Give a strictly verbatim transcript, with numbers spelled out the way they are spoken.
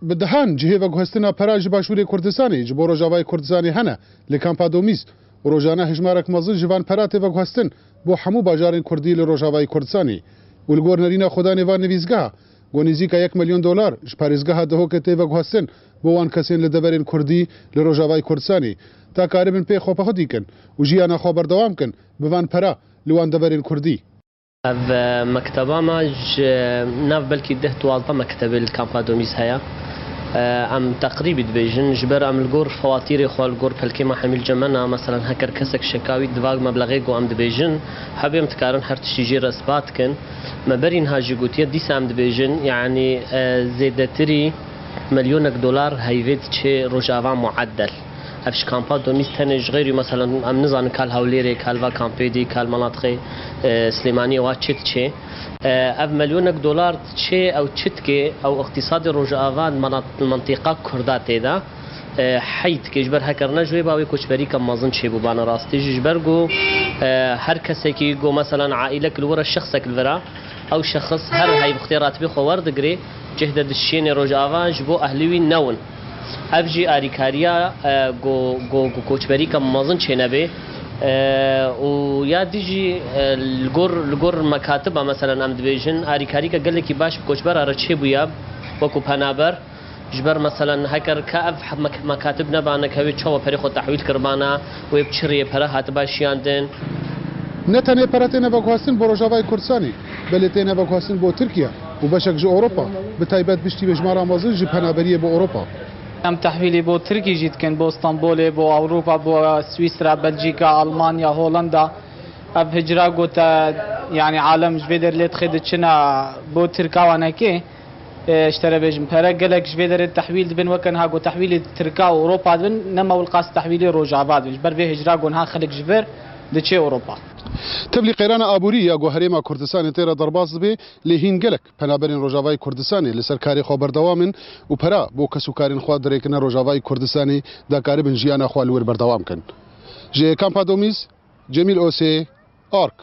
Bi dehan cihê veguhestina pera ji Başûrê Kurdistanê ji bo Rojavayê Kurdistanê hene li Kampa Domîz û rojane hejmarek mezin ji van pera tê veguhestin bo hemû bajarên Kurdî li Rojavayê Kurdistanê û li gor nerîna xwedanê van nivîzgeha ku nêzîka yek milyon dolar ji parêzgeha Dihokê tê veguhestin bo wan kesên li deverên Kurdî li Rojavayê Kurdistanê ta karibin pê xwe bi xwe dîkin û jiyana xwe berdewam kin bi van pera li wan deverên Kurdî. Ev, e, mekteba me ji nav belkî deh duwazdeh mektebê li Kampa Domîz heye. E, em teqrîbî dibêjin, ji ber em li gor fewatîrê xwe, li gor pelkê me hemî li cem me ne, meselan, heker kesek şekawî di va meblexê ku em dibêjin, hebê em dikarin her tiştî jê re ispat kin. Me berî niha jî gotiye, dîsa em dibêjin, yanî, e, zêdetirî milyonek dolar heyvê diçê Rojava mueddel. Ev ji Kampa Domîz tenê ji xeyrî, meselan, em nizanin ka li Hewlêrê, ka li va kampê dî, ka li menatixê, e, Silêmaniyê wa çi diçê. E, ev milyonek dolar diçê, ew çi dike, ew îqtîsadê Rojava, menat-, mentiqa Kurda tê de, e, hey dike. Ji ber heker ne ji wê ba wê koçberîka mezin çêbûbane rastî jî. Ji ber ku, e, her kesekî ku, meselan, aîlek li wir e, şexsek li vir e, ew şexs her hey bi xtê ratibê xwe werdigirê, cih de dişênê Rojava ji bo ehlî wî newin. Ev jî arîkariya, e, ku, ku, ku koçberîka mezin çênebê. E, û ya dî jî, e, li gor, li gor mekatiba, meselan, em dibêjin, arîkarîka gelekî baş bi koçbera re çêbûye, wekû penaber. Ji ber, meselan, heker ka ev mek-, mekatib nebane, ka wê çawa perê xwe tehwîl kiribana, wê bi çi rêyê pere hatiba şiyandin. Ne tenê pere têne veguhestin bo Rojavayê Kurdistanê, belê têne veguhestin bo Tirkiye û beşek ji Ewropa, bi taybet piştî hejmara mezin ji penaberiyê bo Ewropa. Em tehwîlê bo Tirkî jî dikin, bo Stenbolê, bo Ewropa, bo Swîsra, Belcîka, Almanya, Holanda. Ev hicra gote, yanî alem ji vê derê lê dixê diçine bo Tirka wanekê. E, ji te re bêjim, pere gelek ji vê derê tehwîl dibin, weke niha ku tehwîlê Tirka û Ewropa dibin, nema wilqas tehwîlê Rojava dibin. Ji ber vê hicra ku niha xelk ji vir diçe Ewropa. Tevlî qeyrana aborî ya ku Herêma Kurdistanê tê re derbas dibe, lê hîn gelek penaberên Rojavayê Kurdistanê li ser karê xwe berdewam in û pera bo kesûkarên xwe dirêkine Rojavayê Kurdistanê da karibin jiyana xwe li wir berdewam kin. Ji Kampa Domîz, Cemîl Osê, Ark.